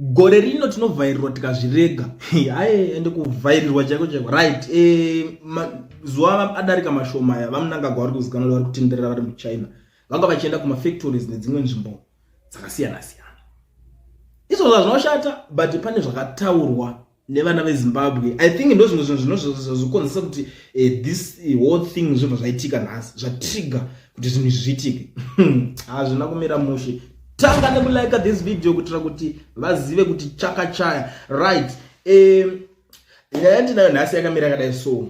Gore rino tinovhairirwa tikazvirega. Haye, ende kuvhairirwa chaiko chaiko, right? Zuva adarika mashoma aya, VaMnangagwa vari kuzikanwa vari kutenderera vari muChina, vanga vachienda kumafactories nedzimwe nzvimbo dzakasiyana siyana. Izvozvo hazvinoshata, but pane zvakataurwa nevana veZimbabwe. I think ndo zvimwe zvinhu zvinozvikonzesa kuti this whole thing zvibva zvaitika nhasi, zvatrigger kuti zvinhu izvi zviitike. Hazvina kumira mushe. Tanga nekulike this video kuitira kuti vazive kuti chakachaya, right? Nyaya yandinayo nhasi yakamira yakadai. So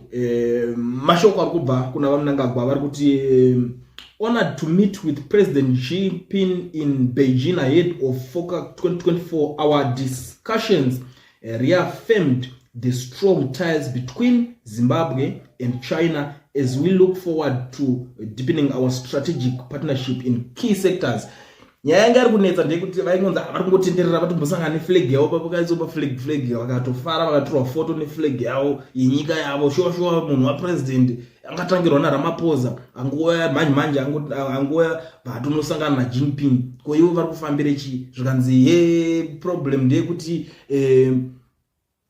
mashoko ari kubva kuna VaMnangagwa, vari kuti "Honored to meet with President Xi Jinping in Beijing ahead of FOCAC 2024. Our discussions reaffirmed the strong ties between Zimbabwe and China as we look forward to deepening our strategic partnership in key sectors." Nyaya yanga iri kunetsa ndeyekuti vaingonzi vari kungotenderera, vatombosangana neflag yavo papakaiswa flag, vakatofara, vakatorwa foto neflag yavo yenyika yavo. Shuwa shuwa, munhu wapresident angatangirwa naRamaphosa, angoya manje manje, angoya vatonosangana naJinping. Ko ivo vari kufambire chii? Zvikanzi ye problem ndeyekuti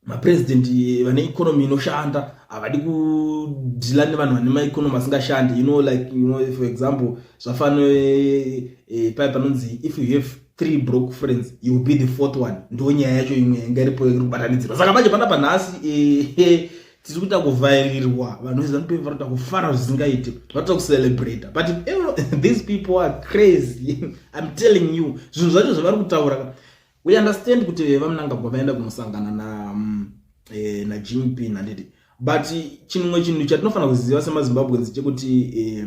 mapresident vane economy inoshanda havadi kudeala nevanhu vane maeconomy asingashandi. Like, for example, zvafana pai panonzi, "If you have three broke friends, you will be the fourth one." Ndo nyaya yacho imwe yanga iripo iri kubatanidzirwa. Saka manje panapa nhasi tiri kuita kuvhairirwa. Vanhu veZANU PF vari kuita kufara zvisingaiti, varikuita kucelebrata, but these people are crazy, I'm telling you. Zvinhu zvacho zvavari kutaura, we understand kuti VaMnangagwa vaenda kunosangana naJinping, handiti? But chimwe chinhu chatinofanira kuziva semaZimbabweans chekuti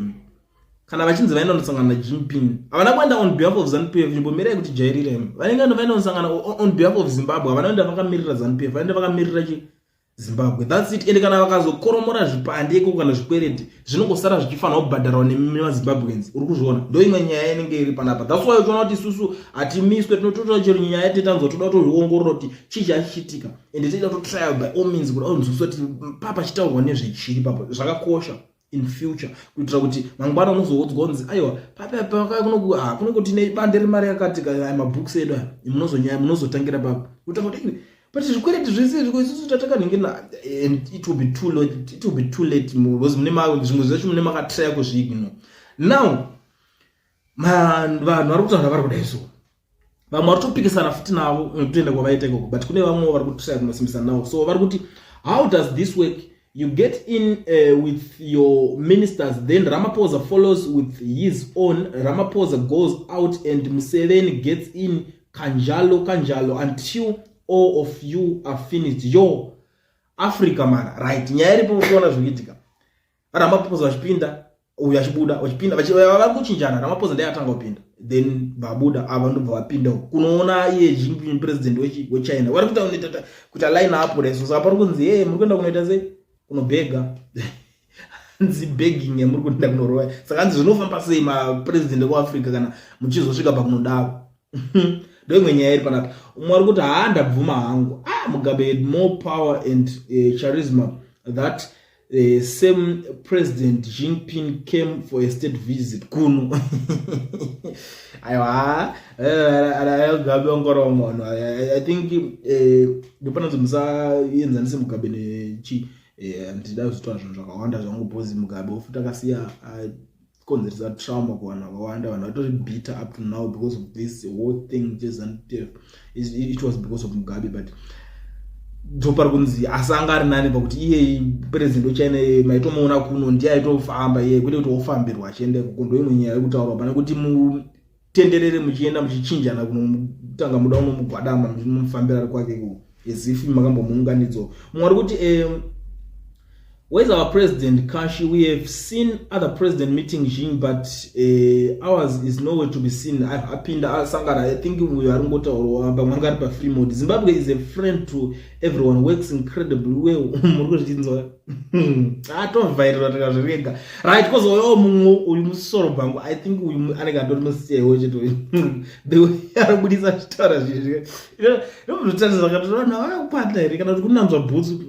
kana vachinzi vaenda kunosangana naJinping, havana kuenda on behalf of ZANU PF. Chimbomirai kuti jairirem. Vanenge vaenda kunosangana on behalf of Zimbabwe. Havana kuenda vakamirira ZANU PF, vaenda vakamirira chi Zimbabwe, that's it. Ende kana vakazokoromora zvipande ikoko kana zvikwereti, zvinongosara zvichifanira kubhadharwa nemaZimbabweans. Uri kuzviona? Ndo imwe nyaya inenge iri panapa. That's why uchiona kuti isusu hatimiswe, tinototora chero nyaya tetanzwa, toda kutozviongorora kuti chii chachichitika, ende toida kutotry by all means kuti aunzwisisa kuti papa chitaurwa nezvechiri papo. Zvakakosha in future kuitira kuti mangwana unozoudzwa kunzi, "Aiwa, kunongoti nebande remari yakati, mabooks edu aya." Munozonyaya munozotangira papo kuita kuti, but zvikwereti zvese izvi isusu tatakanhingina, and it will be too late, it will be too late, because mune zvimwe zvacho mune makatraya kuzviignore. Now vanhu vari kutaura vari kudai, so vamwe vari kutopikisana futi navo nekutoenda kwavaita ikoko, but kune vamwewo vari kutraya kunosimbisana navo. So vari kuti, "How does this work? You get in with your ministers, then Ramaphosa follows with his own. Ramaphosa goes out and Museveni gets in, kanjalo kanjalo until all of you are finished. Yo, Africa mara." Right, nyaya iripo, kuona zvikuitika, Ramaphosa vachipinda, uyu achibuda, vachipinda, vari kuchinjana. Ramaphosa ndiye atanga kupinda, then vabuda ava, ndobva vapinda kunoona iye Jinping, president weChina. Vari kuita kuti aline up reso. Saka pari kunzi, "Ye, muri kuenda kunoita sei? Kunobhega." Nzi begging yamuri kuenda kunorova. Saka hanzi, "Zvinofamba sei mapresident ekuAfrica kana muchizosvika pakunodavo?" Ndo imwe nyaya iri panapa. Umwe ari kuti, "Haa, ndabvuma hangu. Ah, Mugabe had more power and charisma. That same President Jinping came for a state visit kuno." Aiwa, Mugabe wangora munhu. I think ndopanonzi musaenzanise Mugabe nechi. Handida kuzotaura zvinhu zvakawanda zvangu, because Mugabe futi akasiya konzeresa trauma kuvanhu vakawanda. Vanhu vatori bitter up to now because of this whole thing cheZANU PF. It was because of Mugabe, but ndopari kunzi asi anga ari nani pakuti iye president weChina maitomuona kuno, ndiye aitofamba iye, kwete kuti wofambirwa achienda ikoko. Ndo imwe nyaya yekutaurwa pane kuti mutenderere muchienda muchichinjana kunotanga muda unomugwadama, muchimufambira ari kwake ikoko as if makambomuunganidzo. Mumwe ari kuti, "Where's our president, Kashi? We have seen other president meeting Xi, but ours is nowhere to be seen." Apinda asangana. I think uyo ari ngotaurwa pamwe anga ari pafree mode. "Zimbabwe is a friend to everyone, works incredibly well." Muri kuzvichinzwa? Atovhairirwa tikazvirega, right? Kozouyawo mumwe uyu musoro bhangu. I think uyu anenge andori musiyewo chete, the way arobudisa zvitaura zvizvi, inozotarisa kati vanhu havakupata here kana kuti kunanzwa bhutsu.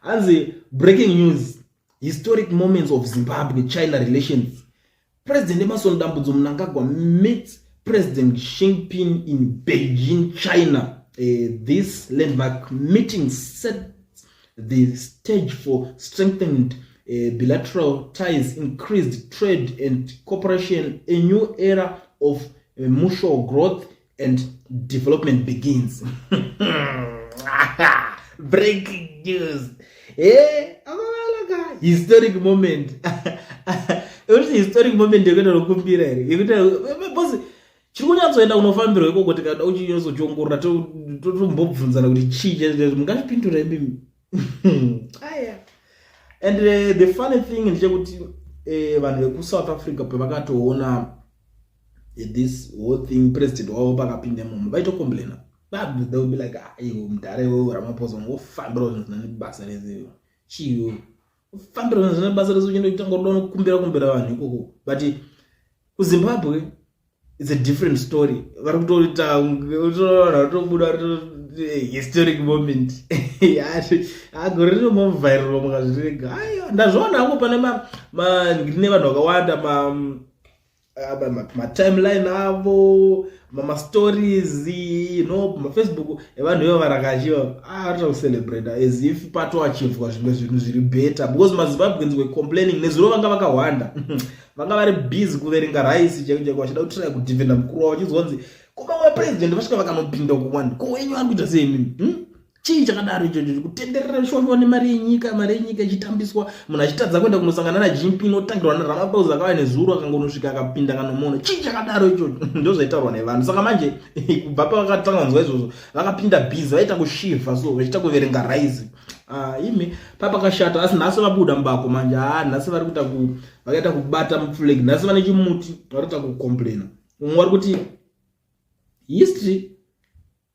Hanzi, "Breaking news: historic moments of Zimbabwe China relations. President Emmerson Dambudzo Mnangagwa meets President Xi Jinping in Beijing, China. This landmark meeting set the stage for strengthened bilateral ties, increased trade and cooperation. A new era of mutual growth and development begins. Breaking news. Historic moment. Ekuti historic moment yekuenda nokumbira here, yekuti because chiri kunyatsoenda kunofambirwa ikoko, tikada uchinyatsochiongorora, totombobvunzana kuti chii chaizvo, mungazvipindura imimi? Aya, and the funny thing ndechekuti vanhu vekuSouth Africa pavakatoona this whole thing, president wavo pakapinda imomo, vaitocomplaina. They will be like, "Ah, iwe mudhara, iwe Ramaphosa, ungofambira zvinhu zvina nebasa rese. Chiiwe ufambira zvinhu zvine basa rese, uchienda uchitanga kuda kukumbira kumbira vanhu ikoko?" But kuZimbabwe it's a different story. Vari kutoita vanhu vatobuda historic moment. Gore rinomovhairirwa mukazvirega. Aiwa, ndazviona hangu pane ndine vanhu vakawanda, matimeline avo, mamastories, no maFacebook evanhu ivo varakachiva arita kucelebrata as if patoachivwa zvimwe zvinhu zviri better, because maZimbabweans were complaining nezuro. Vanga vakawanda, vanga vari busy kuverenga rice chaiko chaiko, vachida kutry kudefenda mukuru wavo, vachinzwa kunzi ko vamwe president vasvika vakanopinda kuwani, ko wenyu vari kuita sei mimi, Chii chakadaro ichocho, kutenderera shosho nemari yenyika, mari yenyika ichitambiswa, munhu achitadza kuenda kunosangana naJinping, otangirwa naRamaphosa akauya nezuro, akangonosvika akapinda akanomona? Chii chakadaro ichocho? Ndo zvaitaurwa nevanhu. Saka manje kubva pavakatanga kunzwa izvozvo, vakapinda busy, vaita kushivha, so vachiita kuverenga rice. Ah, imi papakashata. Asi nhasi vabuda mubako manje. Ha, nhasi vari kuita vakaita kubata muflag. Nhasi vane chimuti, vari kuita kucomplaina. Umwe vari kuti history,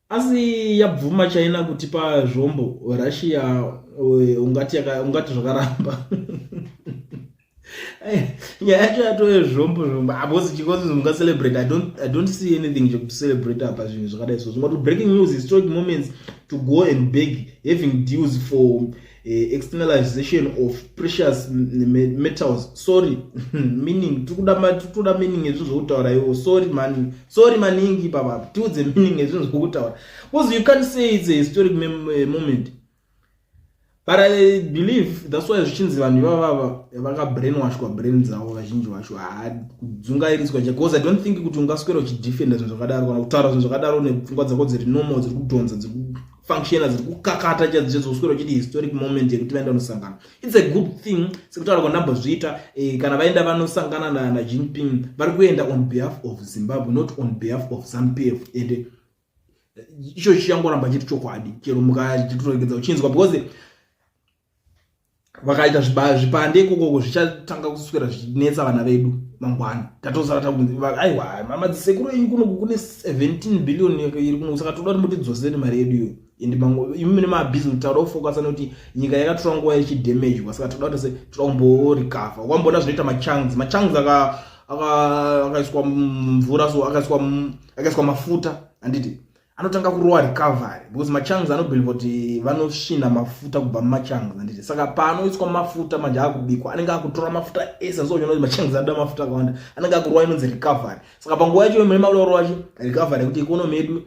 asi yabvuma China kutipa zvombo. Russia ungati zvakaramba. Nyaya yacho yatove zvombo zvombo abosi chikozi mungacelebrate. I don't see anything chekucelebrate apa, zvinhu zvakadai. So zvingati breaking news, historic moments to go and beg, having deals for externalization of precious metals. Sorry, meaning tikuda meaning yezvinhu zvokutaura iwo. Sorry man, sorry maningi papa, tiudze meaning yezvinhu zvokutaura, because you can't say it's a historic moment. But I believe that's why zvichinzi vanhu ivavava vakabrainwashwa brain dzavo, vazhinji vacho, kudzungairiswa, because I don't think kuti ungaswera uchidefenda zvinhu zvakadaro kana kutaura zvinhu zvakadaro nepfungwa dzako dziri normal, dziri kudhonza, dziri kufunctiona, dziri kukakata chadzo, kuswera uchiti historic moment yekuti vaenda kunosangana. It's a good thing. Sekutaura kwandambozviita, kana vaenda vanosangana naJinping, vari kuenda on behalf of Zimbabwe, not on behalf of ZANU PF. And icho chichangoramba chiri chokwadi chero mukachitoregedza uchinzwa, because vakaita zvipande ikokoko, zvichatanga kuswera zvichinetsa vana vedu mangwana. Tatosara, aiwa, madzisekuru enyu kunoku kune 17 billion iri kuno, saka toda kuti mutidzosere mari yedu iyoyo. And imi mune mabhizi kutaura kufocusa nekuti nyika yakatora nguva ichidamagwa, saka toda kuti toda kumborecover. Wamboona zvinoita machunks? Machunks akaiswa mvura, so akaiswa mafuta, handiti anotanga kurova recovery? Because machunks anobelieve kuti vanosvina mafuta kubva mumachunks, handiti? Saka paanoiswa mafuta manje akubikwa, anenge akutora mafuta ese. So uchiona kuti machunks anoda mafuta akawanda, anenge akurova inonzi recovery. Saka panguva yacho mune makuda kurova chi recovery yekuti economy yedu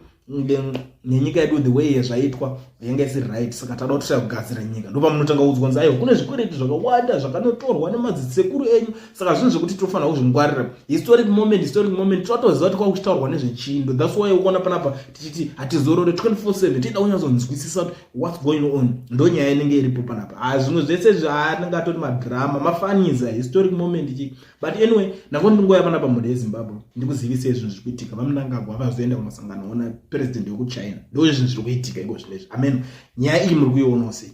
nenyika yedu, the way zvaitwa yanga isiri right, saka tada kuti kugadzira nyika. Ndo pamunotanga kuudzwa kunzi aiwa, kune zvikwereti zvakawanda zvakanotorwa nemadzisekuru enyu. Saka zvinhu zvekuti tofanira kuzvingwarira. Historic moment, historic moment, totoziva kuti kwakuchitaurwa nezvechindo. That's why ukuona panapa tichiti hatizorore 24/7, tida kunyatsonzwisisa kuti what's going on. Ndo nyaya inenge iripo panapa. Ha, zvimwe zvese zvaanenge atori madrama, mafaniza historic moment chi. But anyway, ndangoti ndingoya panapa, mhuri yeZimbabwe, ndikuzivisei zvinhu zviri kuitika. VaMnangagwa vazoenda kunosangana ona president wekuChina. Ndo zvinhu zviri kuitika iko zvinezvi. Amen. Nyaya iyi muri kuionawo sei?